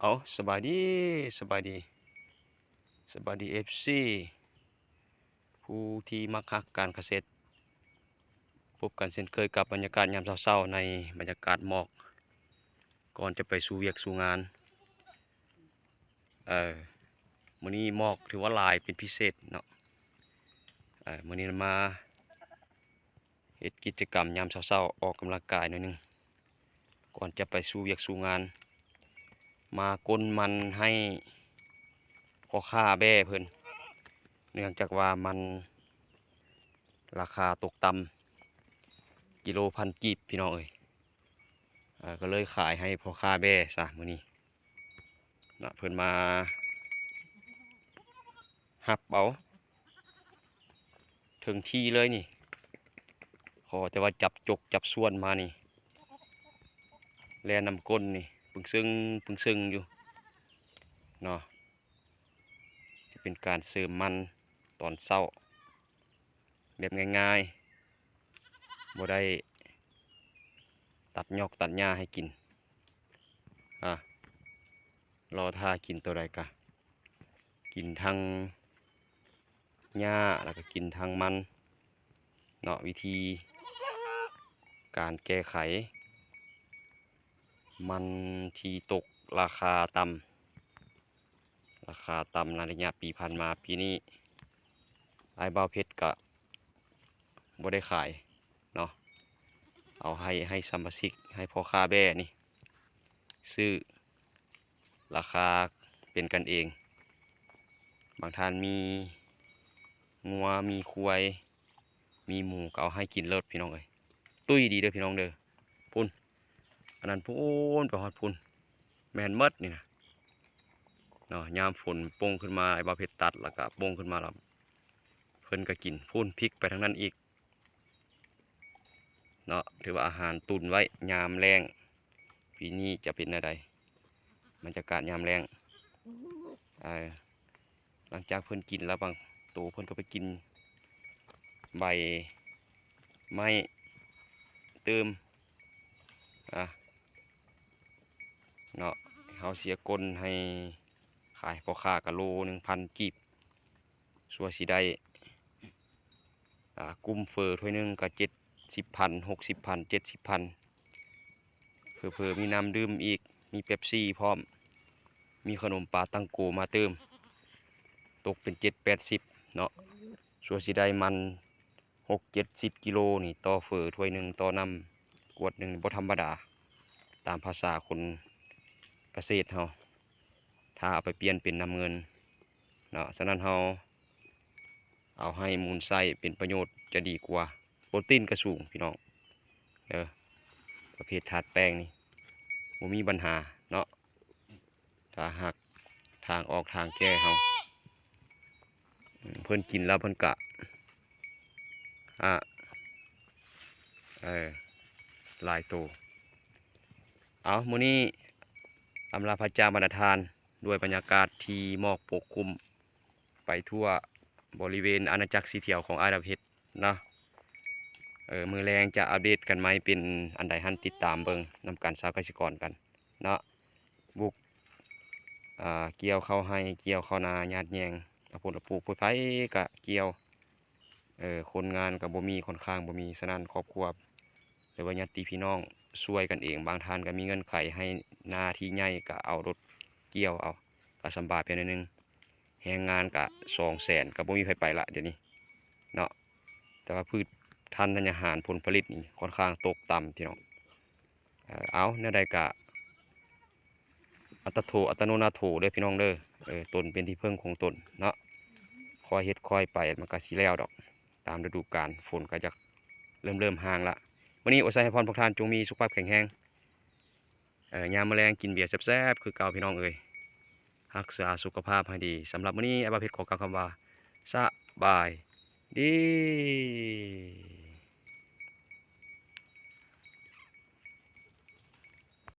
ເອົາ ສະບາຍດີ ສະບາຍດີ ສະບາຍດີ ເອັຟຊີ ຜູ້ທີ່ມັກຮັກການກະເສດ. ພົບກັນເຊັ່ນເຄີຍກັບບັນຍາກາດຍາມເຊົ້າໆ ໃນບັນຍາກາດໝອກ ກ່ອນຈະໄປສູ່ວຽກສູ່ງານ. ເອີ ມື້ນີ້ໝອກຖືວ່າຫຼາຍເປັນພິເສດເນາະ. ເອີ ມື້ນີ້ມາເຮັດກິດຈະກຳຍາມເຊົ້າໆ ອອກກຳລັງກາຍໜ້ອຍໜຶ່ງ ກ່ອນຈະໄປສູ່ວຽກສູ່ງານ. ມາກົນມັນໃຫ້ພໍ່ຄ້າແບ້ເພິ່ນ ເນື່ອງຈາກວ່າມັນລາຄາຕົກຕ່ຳ ກິໂລພັນກີບ ພີ່ນ້ອງເອີຍ. ເອີ ກໍເລີຍຂາຍໃຫ້ພໍ່ຄ້າແບ້ຊະມື້ນີ້ເນາະ. ເພິ່ນມາຮັບເອົາເຖິງທີ່ເລີຍນີ້ ຂໍແຕ່ວ່າຈັບຈົກຈັບສ່ວນມານີ້ ແລ່ນນຳກົ້ນນີ້ ປຶ້ງເຊິ່ງ ປຶ້ງເຊິ່ງຢູ່ເນາະ. ຈະເປັນການເສີມມັນຕອນເຊົ້າ ແບບງ່າຍໆ ບໍ່ໄດ້ຕັດຫຍ້ອກຕັດຫຍ້າໃຫ້ກິນ. ອາ ລໍຖ້າກິນໂຕໃດກະກິນທັງຫຍ້າ ແລ້ວກະກິນທັງມັນເນາະ. ວິທີການແກ້ໄຂ ມັນທີ່ຕົກລາຄາຕ່ຳ ລາຄາຕ່ຳໃນໄລຍະປີຜ່ານມາ. ປີນີ້ອ້າຍບ່າວເພັດກະບໍ່ໄດ້ຂາຍເນາະ ເອົາໃຫ້ ໃຫ້ສະມາຊິກ ໃຫ້ພໍ່ຄ້າແບ້ນີ້ຊື້ ລາຄາເປັນກັນເອງ. ບາງທ່ານມີງົວ ມີຄວາຍ ມີໝູ ກໍເອົາໃຫ້ກິນໂລດ ພີ່ນ້ອງເອີຍ. ຕຸ້ຍດີເດີ ພີ່ນ້ອງເດີ. ພຸ້ນ ອັນນັ້ນພຸ້ນ ໄປຮອດພຸ້ນ ແມ່ນໝົດນີ້ນະເນາະ. ຍາມຝົນປົ່ງຂຶ້ນມາ ອ້າຍບ່າວເພັດຕັດ ແລ້ວກະປົ່ງຂຶ້ນມາ ແລ້ວເພິ່ນກໍກິນ. ພຸ້ນ ພິກໄປທາງນັ້ນອີກເນາະ. ຖືວ່າອາຫານຕຸນໄວ້ຍາມແລ້ງ ປີນີ້ຈະເປັນແນວໃດ ບັນຍາກາດຍາມແລ້ງ. ເອີ ຫຼັງຈາກເພິ່ນກິນແລ້ວ ບາງໂຕເພິ່ນກໍໄປກິນໃບໄມ້ຕື່ມ ອາ ເນາະ. ເຮົາເສຍກົ້ນໃຫ້ຂາຍພໍ່ຄ້າກະໂລໜຶ່ງພັນກີບ ຊົ່ວຊິໄດ້ ອາ ກຸ້ມເຝີຖ້ວຍໜຶ່ງກະເຈັດສິບພັນ ຫົກສິບພັນ ເຈັດສິບພັນ ເຜີໆມີນ້ຳດື່ມອີກ ມີເປັບຊີພ້ອມ ມີຂະໜົມປາຕັງໂກມາຕື່ມ ຕົກເປັນເຈັດແປດສິບເນາະ. ຊົ່ວຊິໄດ້ມັນຫົກເຈັດສິບກິໂລນີ້ ຕໍ່ເຝີຖ້ວຍໜຶ່ງ ຕໍ່ນ້ຳກວດໜຶ່ງ ບໍ່ທຳມະດາ ຕາມພາສາຄົນກະເສດເຮົາ ຖ້າເອົາໄປປ່ຽນເປັນນ້ຳເງິນເນາະ. ສະນັ້ນເຮົາເອົາໃຫ້ມູນໃຊ້ເປັນປະໂຫຍດຈະດີກວ່າ. ໂປຣຕີນກະສູງ ພີ່ນ້ອງເດີ ປະເພດທາດແປ້ງນີ້ບໍ່ມີບັນຫາເນາະ ຖ້າຫາກທາງອອກທາງແກ້ເຮົາ. ເພິ່ນກິນແລ້ວເພິ່ນກະ ອາ ເອີ ຫຼາຍໂຕ. ເອົາ ມື້ນີ້ອຳລາພະຈາບັນດາທ່ານ ດ້ວຍບັນຍາກາດທີ່ໝອກປົກຄຸມໄປທົ່ວບໍລິເວນອານາຈັກສີຂຽວຂອງອ້າຍດາວເພັດເນາະ. ເອີ ມື້ແລງຈະອັບເດດກັນໃໝ່ເປັນອັນໃດຫັ້ນ ຕິດຕາມເບິ່ງນຳກັນ ຊາວກະສິກອນກັນເນາະ. ບຸກ ອາ ກ່ຽວເຂົ້າໄຮ່ ກ່ຽວເຂົ້ານາ ຍາດແຍງ ເອົາຜົນເອົາປູກ ຜູ້ໃຜກະກ່ຽວ ເອີ ຄົນງານກະບໍ່ມີ ຂ້ອນຂ້າງບໍ່ມີ. ສະນັ້ນຄອບຄົວ ຫຼືວ່າຍາດຕິພີ່ນ້ອງຊ່ວຍກັນເອງ. ບາງທ່ານກະມີເງື່ອນໄຂໃຫ້ນາທີ່ໃຫຍ່ກະເອົາລົດກ່ຽວເອົາ ກະສຳບາຍໄປໜ້ອຍໜຶ່ງ. ແຮງງານກະສອງແສນ ກະບໍ່ມີໃຜໄປລະດຽວນີ້ເນາະ. ແຕ່ວ່າພືດພັນທະຍາຫານ ຜົນຜະລິດນີ້ຂ້ອນຂ້າງຕົກຕ່ຳ ພີ່ນ້ອງ. ເອີ ເອົາ ແນວໃດກະ ອັດຕະໂທ ອັດຕະໂນນາໂຖເດີ ພີ່ນ້ອງເດີ. ເອີ ຕົນເປັນທີ່ເພິ່ງຂອງຕົນເນາະ ຄ່ອຍເຮັດຄ່ອຍໄປ ມັນກະຊິແລ້ວດອກ. ຕາມລະດູການ ຝົນກະຢາກເລີ່ມໆຫ່າງລະ. ມື້ນີ້ອວຍໄຊໃຫ້ພອນພວກທ່ານຈົ່ງມີສຸຂະພາບແຂງແຮງ ເອີ ຍາມມື້ແລງກິນເບຍແຊບໆຄືເກົ່າ ພີ່ນ້ອງເອີຍ. ຮັກສາສຸຂະພາບໃຫ້ດີ. ສຳລັບມື້ນີ້ ອ້າຍບ່າວເພັດຂໍກ່າວຄຳວ່າ ສະບາຍດີ.